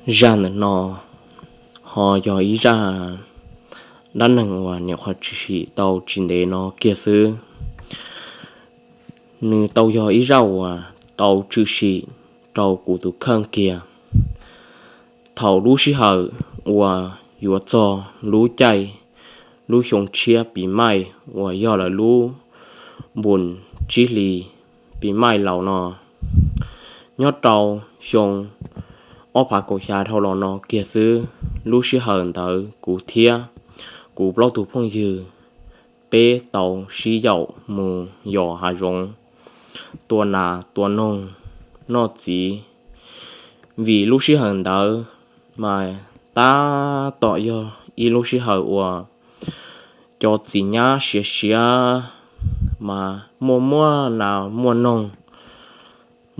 Zaj ntawm no ho yog ib zaj dab neeg uas nyuam qhuav tshwm sim tau tsis ntev no kiag xwb. Nws tau yog ib zaj uas tau tshwm sim rau kuv tus kheej kiag. Thaum lub sij hawm uas yuav txog lub caij, lub xyoo tshiab pis maij uas yog lawv lub npus tsib hlis pis maij laus no, nyob rau xyoo ob phav kaum xya dhau los no kiag xwb, lub sij hawm ntawd kuv thiab kuv plaub tug phooj ywg peb tau sib yaum mus yos hav zoov, tua nas tua noog noj txiv. Vim lub sij hawm ntawd mas tab tom yog ib lub sij hawm uas cov txiv nyab siav siav, mas muaj muaj nas muaj noog,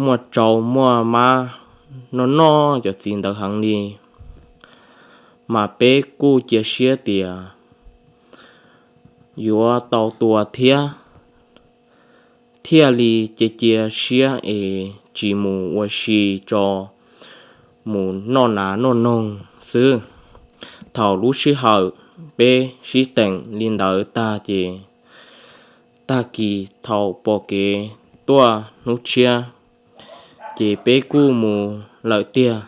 muaj tsau muaj mab, noj noj cov txiv ntawd heev li. Mas peb kuj cia siab tias yuav tau tua thiab, thiaj li cia cia siab es tsis mus ua si tso, mus noj nas noj noog xwb. Thaum lub sij hawm peb sib teem li ntawd tag ces tag kis thaum pom kev tuaj hnub tshiab, ces peb kuj mus lawm tiag.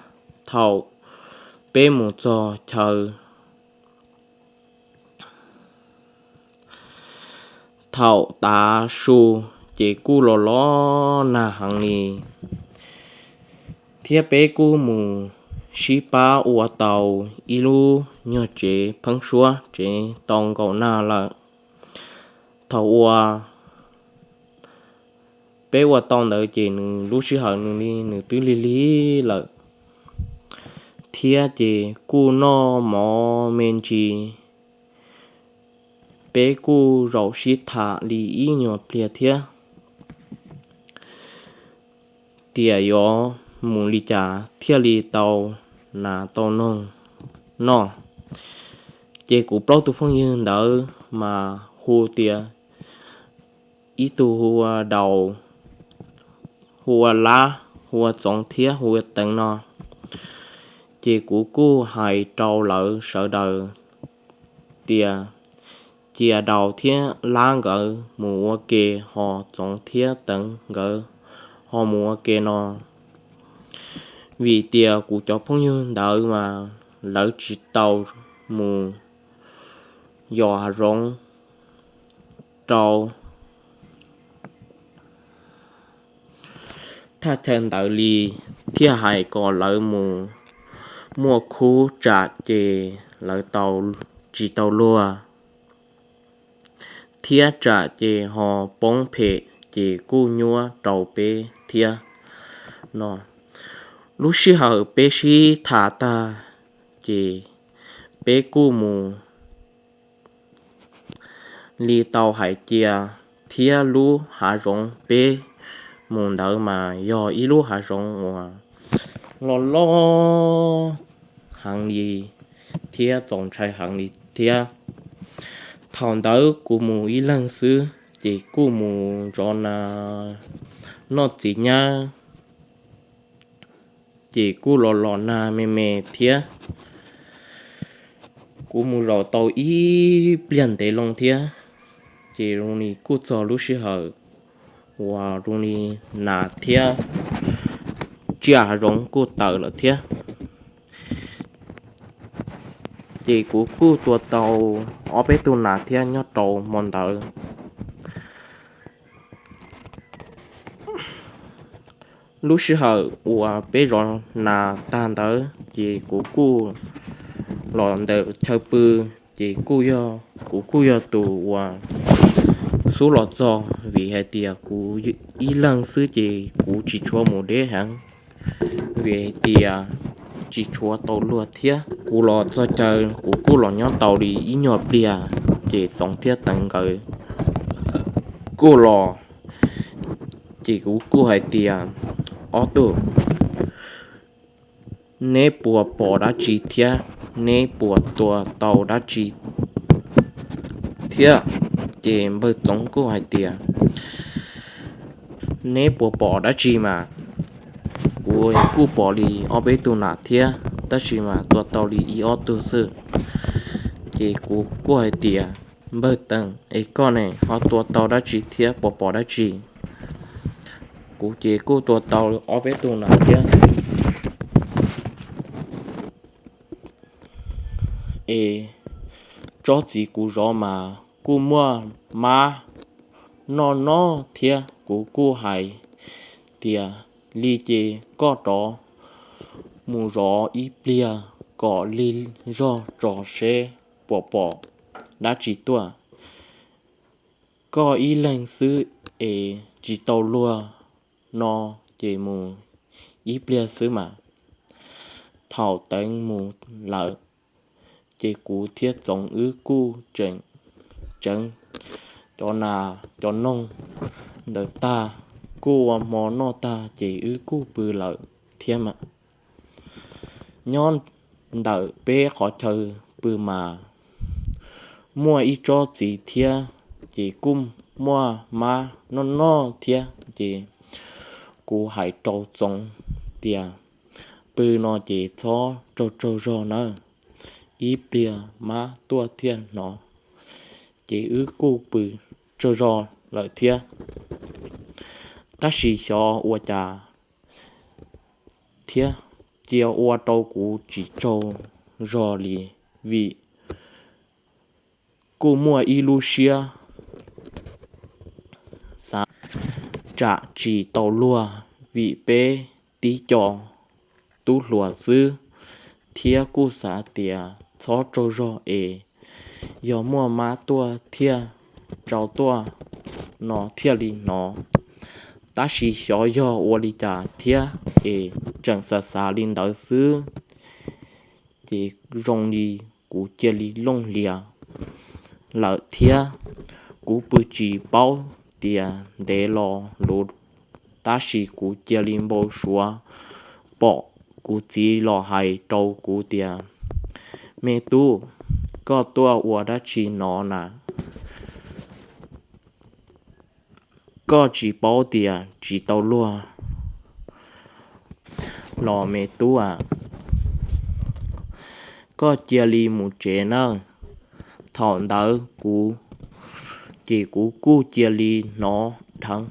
Thaum peb mus txog chaw, thaum tav su ces kuj los los nag heev li, thiab peb kuj mus sib pab ua tau ib lub nyuag tsev pheeb suab, tsev tau nkaum nag lawm. Thaum uas peb ua tau ntawd ces nws lub sij hawm nws li nws twb lig lig lawm, thiab ces kuj noj mov me ntsis, peb kuj zaum sib tham li ib nyuag pliag thiab tias yuav mus li cas thiaj li tau nas tau noog noj. Ces kuv plaub tug phooj ywg ntawd mas hu tias ib tug hu ua Daus, hu ua Lab, hu ua Txoov thiab hu ua Teev no. Ces kuv kuj hais rau lawv sawv daws tias cia Daus thiab Lab nkawd mus ua ke, ho Txoov thiab Teev nkawd ho mus ua ke no. Vim tias kuv cov phooj ywg ntawd mas lawv tsis tau mus yos hav zoov rau thaj chaw ntawd li, thiaj hais kom lawv mus muaj khub tsam ces lawv tau, tsis tau luag, thiab tsam ces ho poob phem ces kuj nyuaj rau peb thiab no. Lub sij hawm peb sib tham tag ces peb kuj mus li tau hais tias, thiab lub hav zoov peb mus ntawd mas yog ib lub hav zoov uas loj loj heev li thiab txaus ntshai heev li thiab. Thaum ntawd kuv mus ib leeg xwb ces kuj mus zov nas noj txiv nyab, ces kuj los los nag me me thiab. Kuv mus zaum tau ib pliag ntev loo thiab, ces zoo li kuj txog lub sij hawm uas zoo li nas thiab tsiaj hav zoov kuj tawm lawm thiab. Ces kuv kuj tua tau ob peb tug nas thiab nyob rau hmo ntawd. Lub sij hawm uas peb zov nas tag ntawd ces kuv kuj los ntawm chaw pw, ces kuj yog, kuv kuj yog tus uas xub los txog, vim hais tias kuv ib leeg xwb ces kuv tsis tshua mus deb heev, vim hais tias tsis tshua tau luag thiab. Kuv los txog chaw kuv kuj los nyob tau li ib nyuag pliag, ces Txoov thiab Teev nkawd kuj los, ces kuv kuj hais tias, ob tug, neb puas pom dab tsi thiab neb puas tua tau dab tsi thiab? Ces npawg Txoov kuj hais tias, neb puas pom dab tsi mas? Kuv kuj pom li ob peb tug nas thiab. tab sis mas tua tau li ib ob tug xwb. Ces kuv kuj hais tias, Npawg Teem, es koj ne ho tua tau dab tsi thiab puas pom dab tsi? Kuv ces kuj tua tau ob peb tug nas thiab. Es tsob txiv kuv zov mas kuj muaj mab noj noj thiab. Kuv kuj hais tias, Li ces koj rov mus zov ib pliag kom lig zog tso seb puas pom dab tsi tuaj. Koj ib leeg xwb es tsis tau luag no ces mus ib pliag xwb mas. Thaum Teev mus lawm, ces kuv thiab Txoov wb kuj tseem tseev cov nas cov noog ntawd tag, kuj ua hmo noj tag ces wb kuj pw lawm thiab mas. Nyob ntawm peb qhov chaw pw mas muaj ib tsob txiv thiab, ces kuj muaj mab noj noj thiab. Ces kuv hais rau Txoov tias, Pw no ces txhob tsaug tsaug zog nawb, ib pliag mab tuaj thiaj hnov. Ces wb kuj pw tsaug zog lawm thiab. Tab sis xyov ua cas thiab, cia ua rau kuv tsis tsaug zog li, vim kuj muaj ib lub siab xav tsam tsis tau luag, vim peb tib co tub hluas xwb, thiab kuj xav tias txhob tsaug zog es yog muaj mab tuaj thiaj tsaus tuaj no thiaj li hnov. Tab sis xyov yog ua li cas thiab es tseem xav xav li ntawd xwb, ces zoo li kuv cia li looj hlias lawm thiab. Kuv pw tsis paub tias ntev los luv, tab sis kuv cia li npau suav pom kuv txiv los hais rau kuv tias, Me tub, koj tuaj ua dab tsi no na? Koj tsis paub tias tsis tau luag los me tub a? Koj cia li mus tsev nawb. Thaum ntawd kuv, ces kuv kuj cia li hnov dheev,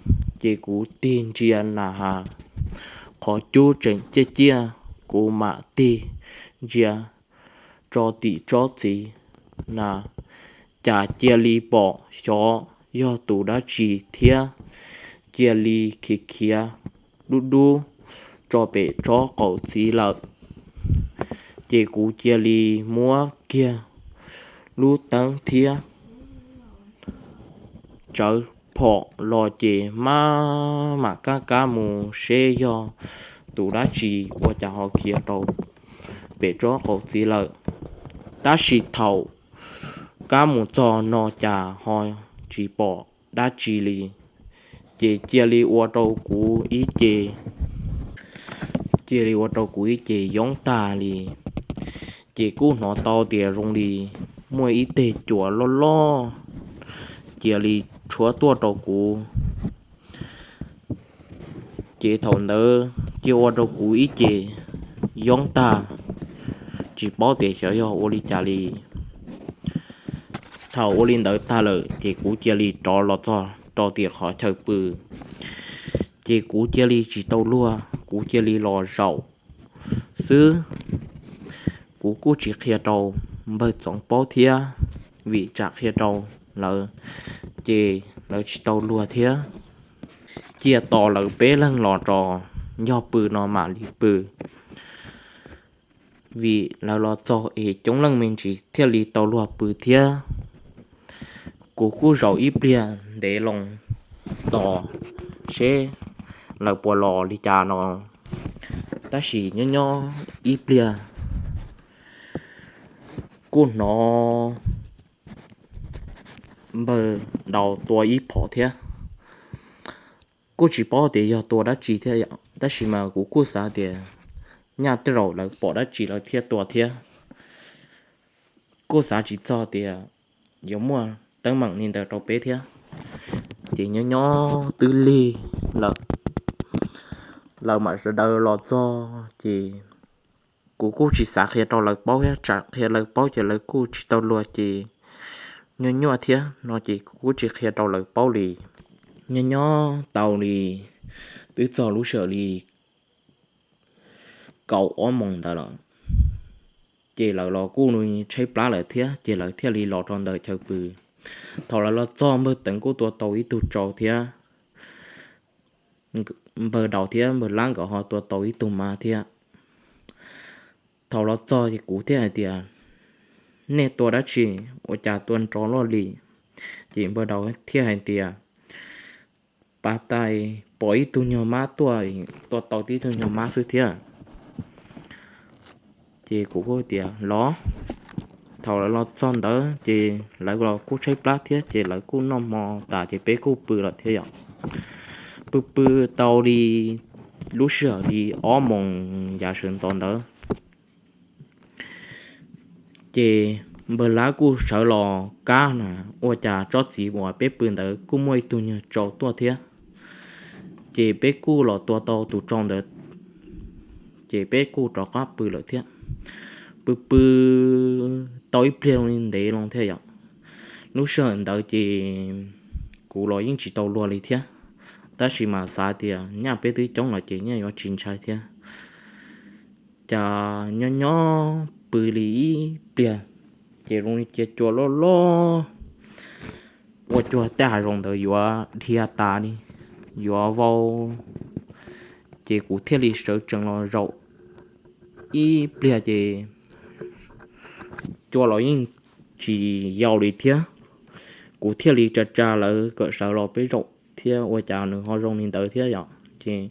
ces kuv tig ntsia na has, qhov cub tseem ciaj ciaj, kuv mam tig ntsia tso tim tsob txiv na, cas cia li pom xyov yog tus dab tsi thiab, cia li khiav khiav dub dub tso pem tsob qaum txiv lawm. Ces kuv cia li muab kiag lub teeb thiab tsawv phom los ces mam kab kab mus seb yog tus dab tsi ua cas ho khiav rau pem tsob qaum txiv lawm. Tab sis thaum kab mus txog no cas ho tsis pom dab tsi li, ces cia li ua rau kuv ib ce, cia li ua rau kuv ib ce yoob tag li. Ces kuj hnov tau tias zoo li muaj ib teg cua loj loj cia li tshuab tuaj rau kuv. Ces thaum ntawd cia ua rau kuv ib ce yoob tag, tsis paub tias xyov yog ua li cas li. Thaum ua li ntawd tag lawm ces kuv cia li rov los txog rau tim qhov chaw pw. Ces kuv cia li tsis tau luag, kuv cia li los zaum xwb. Kuv kuj tsis qhia rau npawg Txoov paub thiab, vim tsam qhia rau lawv ces lawv tsis tau luag thiab. Cia tos lawv peb leeg los tso, yog pw no mam li pw, vim lawv los txog es coob leej me ntsis thiaj li tau luag pw thiab. Kuv kuj zaum ib pliag ntev loo tos seb lawv puas los li cas no. Tab sis nyob nyob ib pliag kuj hnov npawg Daus tua ib phom thiab. Kuj tsis paub tias yog tua dab tsi thiab, tab sis mas kuv kuj xav tias nyaj tej zaum lawv pom dab tsi lawv thiaj tua thiab. Kuj xav tsis txog tias yuav muaj teeb meem li ntawd rau peb thiab. Ces nyob nyob twb lig lawm, lawv mam sawv daws los txog ces kuv kuj tsis xav qhia rau lawv paub thiab, tsam qhia lawv paub ces lawv kuj tsis tau luag ces nyuaj nyuaj thiab no ces kuv kuj tsis qhia rau lawv paub li. Nyob nyob tau li twb txog lub sij hawm li kaum ob moos ntawd lawm, ces lawv los kuj tshaib plab lawm thiab ces lawv thiaj li los rau ntawm chaw pw. Thaum lawv los txog npawg Teev kuj tua tau ib tug tsau thiab, npawg Daus thiab npawg Lab nkawd ho tua tau ib tug mab thiab. Thaum los txog ces kuv thiaj hais tias, nej tua dab tsi, ua cas tua nrov luaj li? Ces npawg Daus thiaj hais tias, pas tais pom ib tug nyuag mab tuaj, tua tau tib tug nyuag mab xwb thiab. Ces kuv kuj tias los. Thaum lawv los txog ntawd ces lawv los kuj tshaib plab thiab ces lawv kuj noj hmo tas ces peb kuj pw lawm thiab yom. Pw pw tau li lub sij hawm li ob moos yav sawv ntxov ntawd ces npawg Lab kuj sawv los kab na, ua cas tsob txiv uas peb pw ntawd kuj muaj ib tug nyuag tsau tuaj thiab. Ces peb kuj los tua tau tus tsau ntawd, ces peb kuj rov qab pw lawm thiab. Pw pw tau ib pliag li ntev loo thiab yom. Lub sij hawm ntawd ces kuv los yeej tsis tau luag li thiab, tab sis mas xav tias nyaj peb twb coob lawm ces nyaj yuav tsis ntshai thiab. Cas nyob nyob pw li ib pliag, ces zoo li cia cua loj loj ua cuag tej hav zoov ntawd yuav dhia tas li, yuav vau. Ces kuv thiaj li sawv tsees los zaum ib pliag ces cua los yeej tsis yau li thiab. Kuv thiaj li tsa tsa lawv kom sawv los peb zaum thiab, ua cas nws ho zoo li ntawd thiab yom. Ces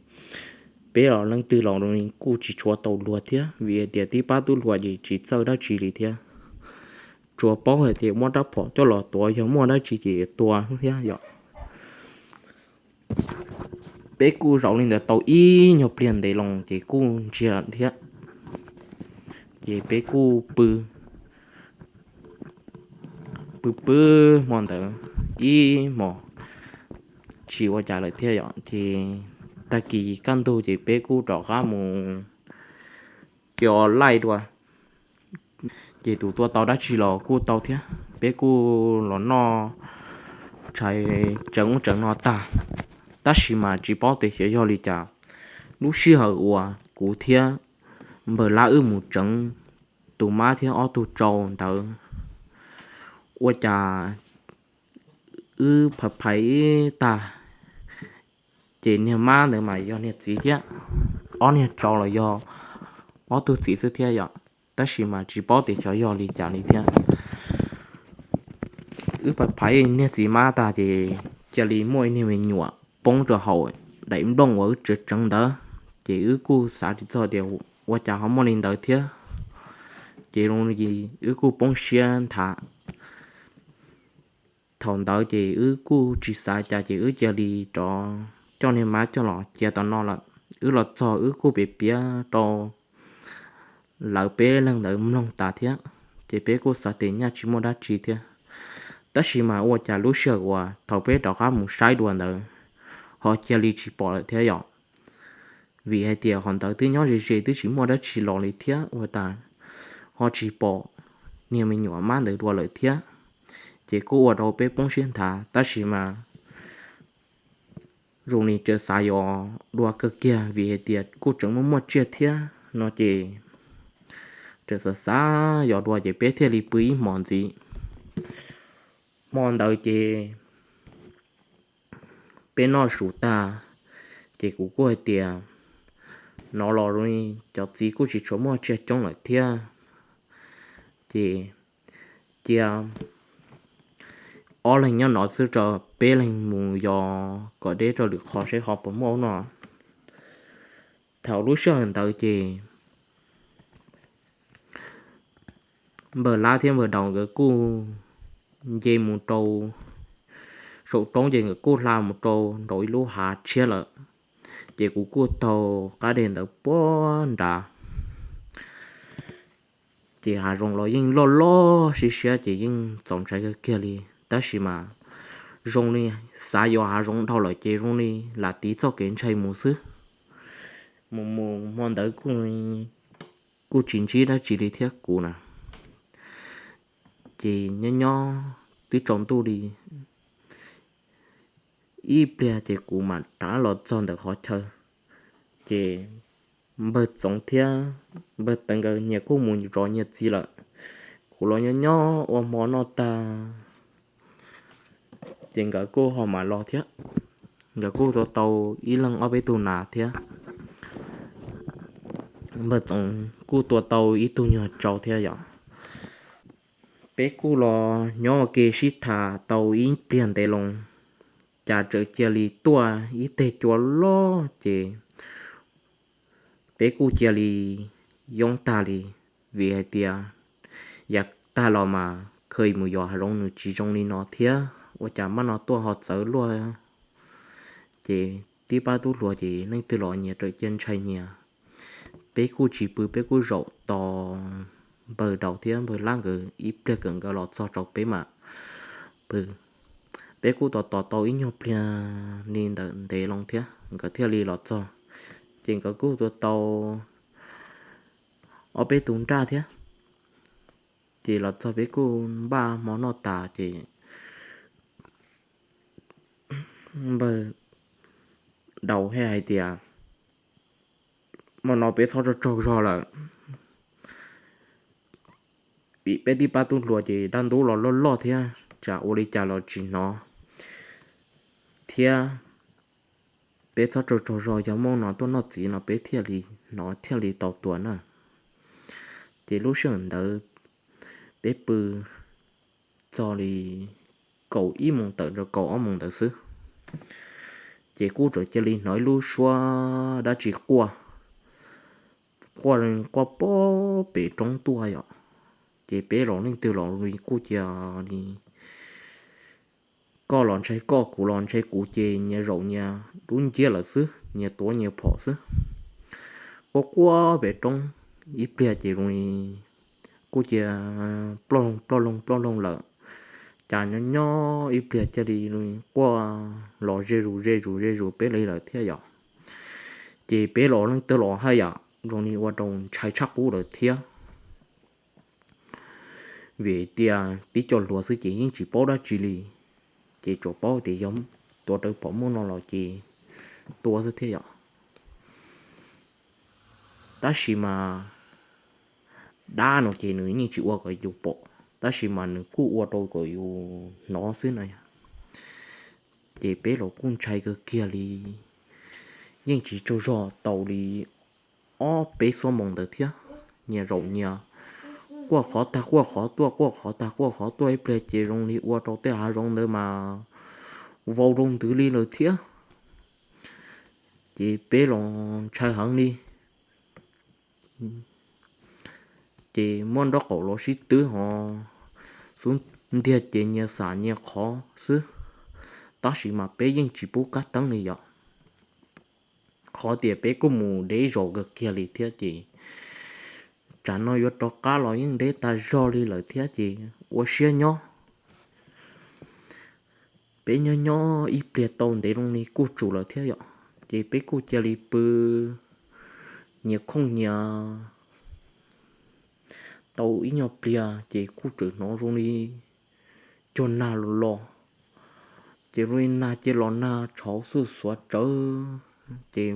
peb los leej twg los kuj tsis tshua tau luag thiab, vim hais tias tib pab tub hluas ces tsis txawj dab tsi li thiab, tsuas paub hais tias muab rab phom coj los tuav, yog muaj dab tsi ces tua thiab yom. Peb kuj zaum li ntawd tau ib nyuag pliag ntev loo ces kuj ntsiag thiab. Ces peb kuj pw pw pw hmo ntawd ib hmos tsis ua cas lawm thiab yom. Ces tag kis kaj ntug ces peb kuj rov qab mus co laij dua, ces tus tua tau dab tsi los kuj tau thiab. Peb kuj los noj tshais tsev ub tsev no tag, tab sis mas tsis paub tias xyov yog li cas, lub sij hawm uas kuv thiab npawg Lab wb mus tseev tus mab thiab ob tug tsau ntawd, ua cas wb phais phais ib tag, ces niag mab ntawd mas yog niag txiv thiab, ob niag tsau los yog ob tug txiv xwb thiab yom. Tab sis mas tsis paub tias xyov yog li cas li thiab. Wb phais phais niag txiv mab tag ces cia li muaj ib niag me nyuam poob rau hauv daim nplooj uas wb tseev tseev ntawd, ces wb kuj xav tsis txog tias ua cas ho muaj li ntawd thiab. Ces wb kuj poob siab nthav. Thaum ntawd ces wb kuj tsis xav cas ces wb cia li rov coj niag mab coj los cia tom no lawm. Wb los txog wb kuj piav piav rau lawv peb leeg ntawd mloog tas thiab, ces peb kuj xav tias nyaj tsis muaj dab tsi thiab. Tab sis mas ua cas lub sij hawm uas thaum peb rov qab mus saib dua ntawd ho cia li tsis pom lawm thiab yom. Vim hais tias qhov ntawd twb nyob ze ze twb tsis muaj dab tsi los li thiab ua cas ho tsis pom niag me nyuam mab ntawd dua lawm thiab. Ces kuj ua rau peb poob siab nthav, tab sis mas zoo li tseem xav yuav dua kawg kiag vim hais tias kuj tseem muaj muaj tsiaj thiab no ces tseem xav xav yuav dua ces peb thiaj li pw ib hmos ntxiv. Hmo ntawd ces peb noj su tag, ces kuv kuj hais tias no los zoo li cov txiv kuj tsis tshua muaj tsiaj coob lawm thiab, ces cia ob leeg nyob no xwb rau peb leeg mus yos kom deb rau lwm qhov seb ho puas muaj no. Thaum lub sij hawm ntawd ces npawg Lab thiab npawg Daus nkawd kuj nce mus rau saum roob ces nkawd kuj hla mus rau nraum ib lub hav tshiab lawm. Ces kuv kuj taug qab deg ntawd puag nrad, ces hav zoov los yeej loj loj siab siab ces yeej txaus ntshai kawg kiag li. Tab sis mas zoo li xav yuav hav zoov dhau lawm ces zoo li lam tiv txoj kev ntshai mus xwb. Mus mus hmo ntawd kuj kuj tsis ntsib dab tsi li thiab kuv na. Ces nyob nyob twb tsaus ntuj li ib pliag ces kuv mam rov los txog ntawm qhov chaw, ces npawg Txoov thiab npawg Teev nkawd nyias kuj mus zov nyias txiv lawm. Kuv los nyob nyob ua hmo noj tag, ces nkawd kuj ho mam los thiab. Nkawd kuj tua tau ib leeg ob peb tug nas thiab. Npawg Txoov kuj tua tau ib tug nyuag tsau thiab yom. Peb kuj los nyob ua ke sib tham tau ib pliag ntev loo, cas txawm cia li tuaj ib teg cua loj ces peb kuj cia li yoob tag li, vim hais tias yav tag los mas kha mus yos hav zoov nws tsis zoo li no thiab, ua cas maj no tuaj ho txawv luaj. Ces tib pab tub hluas ces leej twg los nyias txawm cia ntshai nyias. Peb kuj tsis pw, peb kuj zaum tos npawg Daus thiab npawg Lab nkawd ib pliag kom nkawd los txog rau peb mam pw. Peb kuj tos tos tau ib nyuag pliag li ntawm ntev loo thiab nkawd thiaj li los txog. Ces nkawd kuj tua tau ob peb tus nraj thiab. Ces los txog peb kuj npaj hmo noj tas ces npawg Daus thiaj hais tias, hmo no peb txhob tsaug tsaug zog lawm, vim peb tib pab tub hluas ces dab ntub los loj loj thiab tsam ua li cas los tsis hnov, thiab peb txhob tsaug tsaug zog, yog hmo no tuaj noj txiv no peb thiaj li hnov thiaj li tau tua na. Ces lub sij hawm ntawd peb pw txog li kaum ib moos tawm rau kaum ob moos ntawd xwb, ces kuj txawm cia li hnov ib lub suab dab tsi quaj, quaj quaj pem roob tuaj yom. Ces peb los leej twg los kuj cia li, koj los ntshai koj, kuv los ntshai kuv, ces nyias zaum nyias dub nciab lawm xwb, nyias tuav nyias phom xwb. Quaj quaj pem roob ib pliag ces zoo li kuj cia ploj loo ploj loo ploj loo lawm. Cas nyob nyob ib pliag cia li quaj los ze zus ze zus ze zus peb li lawm thiab yom. Ces peb los leej twg los haj yam zoo li ua rau ntshai tshaj qub lawm thiab. Vim tias tib co hluas xwb ces yeej tsis paub dab tsi li, ces tsuas paub tias yog tuav rawv phom muaj no los ces tua xwb thiab yom. Tab sis mas dab no ces nws yeej tsis ua kom yus pom, tab sis mas nws kuj ua rau kom yus hnov xwb no. Ces peb los kuj ntshai kawg kiag li, yeej tsis tsaug zog tau li ob peb xuab moos ntawd thiab. Nyias zaum nyias quaj qhov tag quaj qhov tuaj, quaj qhov tag quaj qhov tuaj ib pliag ces zoo li ua rau tej hav zoov ntawd mas vau rau ntwv li lawm thiab. Ces peb los ntshai heev li, ces muab nraub qaum los sib twb ho xub ntiag ces nyias xam nyias qhov xwb, tab sis mas peb yeej tsis pub kab teeb li yom. Qhov tias peb kuj mus deb zos kawg kiag li thiab ces tsam no yuav rov qab los yeej deb tas zog li lawm thiab ces ua siab nyob. Peb nyob nyob ib pliag tau ntev loo li kuj tsum lawm thiab yom, ces peb kuj cia li pw nyias khooj nyias tau ib nyuag pliag ces kuj txawm hnov zoo li cuag nag los los, ces zoo li nag cia los nag tshauv xuj xuav tsawv, ces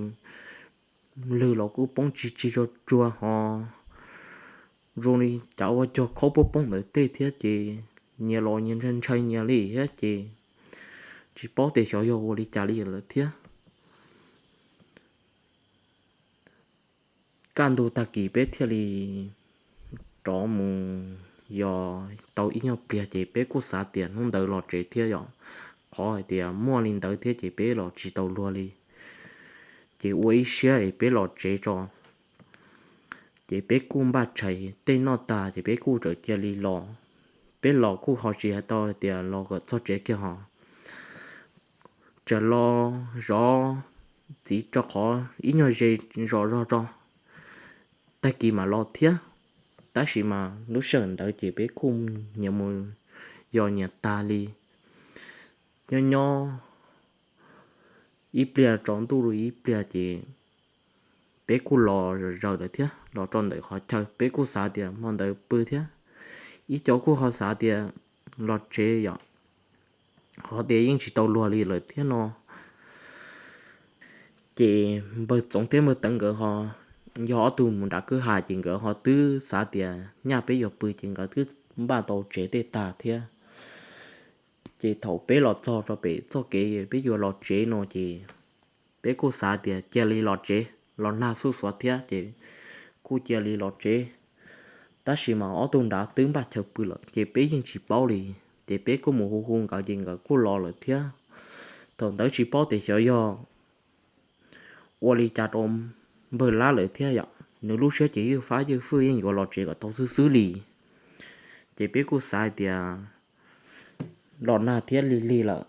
lwg los kuj poob tsis tsis tsuag tsuag ho zoo li cas ua cog khaub poob poob ntawd tej thiab ces nyias los nyias ntshai nyias li thiab ces tsis paub tias xyov yog ua li cas li lawm thiab. Kaj ntug tag kis peb thiaj li rov mus yos tau ib nyuag pliag ces peb kuj xav tias hnub ntawd los tsev thiab yom, qhov hais tias muaj li ntawd thiab ces peb los tsis tau luag li, ces ua ib siab es peb los tsev tso. Ces peb kuj npaj tshais tej noj tag ces peb kuj txawm cia li los. Peb los kuj ho tsis hais tau tias los kom txog tsev kiag ho, txawm los zov txiv rau qhov ib nyuag ze zos zog tso, tag kis mam los thiab. Tab sis mas lub sij hawm ntawd ces peb kuj nyias mus yos nyias tag li. Nyob nyob ib pliag tsaus ntuj li ib pliag ces peb kuj los zaws lawm thiab, los rau ntawm qhov chaw peb kuj xav tias hmo ntawd pw thiab, ib co kuj ho xav tias los tsev yom, qhov tias yeej tsis tau luag li lawm thiab no. Ces npawg Txoov thiab npawg Teev nkawd ho yog ob tug mus nram kwj ha, ces nkawd ho twb xav tias nyaj peb yuav pw ces nkawd twb npaj tau tsev tej tag thiab. Ces thaum peb los txog rau pem txoj kev peb yuav los tsev no ces peb kuj xav tias cia li los tsev los nag xuj xuav thiab ces kuj cia li los tsev. Tab sis mas ob tug nrad twb npaj chaw pw lawm ces peb yeej tsis paub li. Ces peb kuj mus hu hu nkawd ces nkawd kuj los lawm thiab. Thaum ntawd tsis paub tias xyov yog ua li cas rau npawg Lab lawm thiab yom, nws lub siab ces ywj fab ywj fwj yeej yuav los tsev kom tau xwb xwb li. Ces peb kuj xav hais tias los nag thiab lig lig lawm,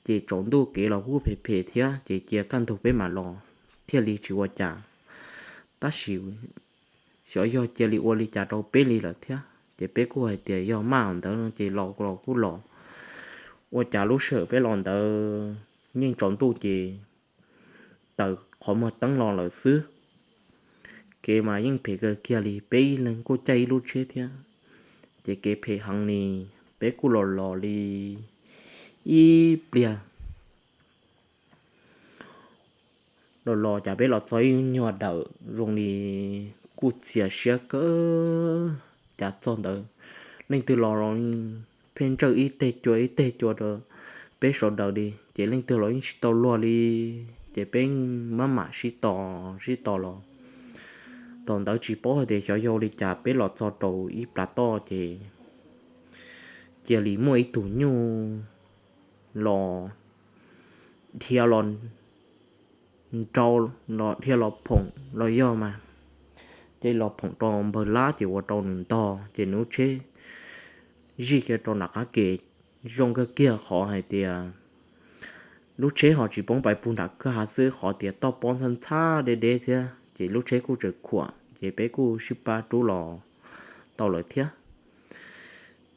ces tsaus ntuj kev los kuj phem phem thiab ces cia kaj ntug peb mam los thiaj li tsis ua cas. Tab sis xyov yog cia li ua li cas rau peb li lawm thiab ces peb kuj hais tias yog maj ntawd no ces los los kuj los. Ua cas lub sij hawm peb los ntawd yeej tsaus ntuj ces tawm qhov muag teeb los lawm xwb. Kev mas yeej phem kawg kiag li, peb ib leeg kuj caij ib lub tsheb thiab, ces kev phem heev li. Peb kuj los los li ib pliag los los cas peb los txog ib nyuag dawm zoo li kuj txias siab kawg. Cas txog ntawd leej twg los pheej ntsawj ib teg cua ib teg cua rau peb sawv daws li ces leej twg los yeej tsis tau luag li. Ces peb maj mam sib tos sib tos los thaum ntawd tsis paub hais tias xyov yog ua li cas peb los txog rau ib plas toj ces cia li muaj ib tug nyuj los dhia los nrau los dhia los phoom los yog mas, ces los phoom rau npawg Lab ces ua rau nws ntog ces nws lub tsheb zij kiag rau nram qab ke. Zoo kawg kiag qhov hais tias lub tsheb ho tsis poob pais pug nram kwj ha xwb, qhov tias toj pob ntxhab ntxhab deb deb thiab ces lub tsheb kuj tseem khuam ces peb kuj sib pab rub los tau lawm thiab.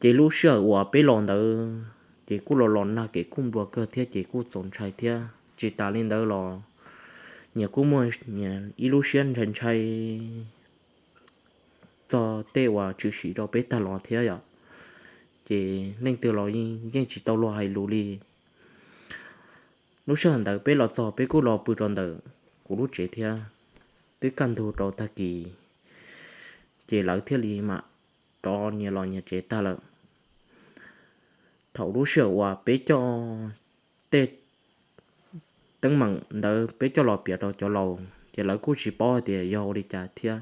Ces lub sij hawm uas peb los ntawd ces kuj los los nag kev kuj nplua kawg thiab ces kuj txaus ntshai thiab. Tsis tas li ntawd los nyias kuj muaj ib lub siab ntshai ntshai txog tej uas tshwm sim rau peb tag los thiab yom. Ces leej twg los yeej tsis tau luag hais lus li. Lub sij hawm ntawd peb los txog peb kuj los pw rau ntawm kuv lub tsev thiab. Twb kaj ntug rau tag kis ces lawv thiaj li mam rov nyias los nyias tsev tag lawm. Thaum lub sij hawm uas peb coj tej teeb meem ntawd peb coj los piav rau cov laus ces lawv kuj tsis paub hais tias yog ua li cas thiab.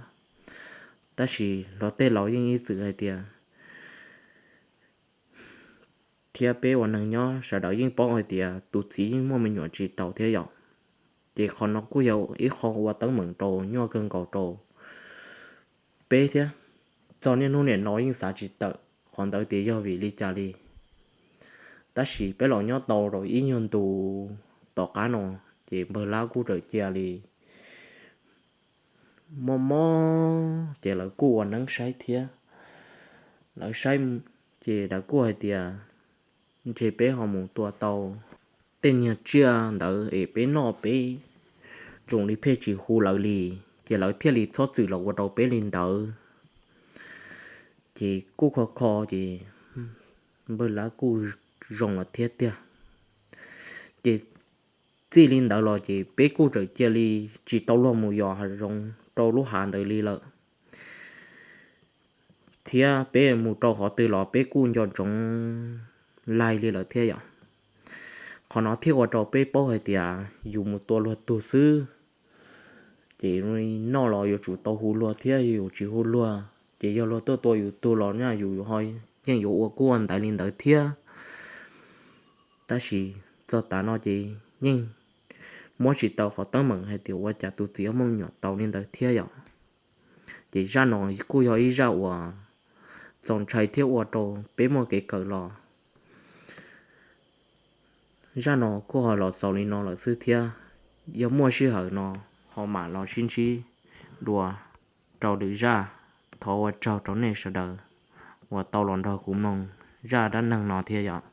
Tab sis los tej laus yeej ib txwm hais tias thiab peb ua neeg nyob sawv daws yeej paub hais tias tus txiv yeej muaj me nyuam tsis taus thiab yom. Ces qhov no kuj yog ib qho ua teeb meem rau nyuaj kawg nkaus rau peb thiab. Txog niaj hnub nim no yeej xav tsis tawm qhov ntawd tias yog vim li cas li. Tab sis peb los nyob tau rau ib nyuag ntu tom qab no ces npawg Lab kuj rawm cia li mob mob ces lawv kuj ua neeb saib thiab. Lawv saib ces lawv kuj hais tias ntshe peb ho mus tua tau tej niag tsiaj ntawd es peb noj peb zoo li pheej tsis hu lawv li, ces lawv thiaj li txhob txwm los ua rau peb li ntawd. Ces kuj kho kho ces npawg Lab kuj zoo lawm thiab tiag. Ces txij li ntawd los ces peb kuj rawm cia li tsis tau luag mus yos hav zoov rau lub hav ntawd li lawm. Thiab peb mus rau qhov twg los peb kuj nco ntsoov laig li lawm thiab yom. Qhov no thiaj ua rau peb paub hais tias yus mus tua luag tug xwb ces noj los yuav tsum tau hu luag thiab, yus tsis hu luag ces yog luag tuaj tua yus tug los na yus yeej yuav ua kuj ua ntaiv li ntawd thiab. Tab sis txog tav no ces yeej muab tsis tau qhov teeb meem hais tias ua cas tus txiv muaj me nyuam tau li ntawd thiab yom. Ces zaj no kuj yog ib zaj uas txaus ntshai thiab ua rau peb muaj kev kawm los. Zaj no kuj ho los xaus li no lawm xwb thiab. Yog muaj sij hawm no ho mam los sib ntsib dua rau lwm zaj. Thov ua tsaug rau nej sawv daws uas tau los nrog kuv mloog zaj dab neeg no thiab yom.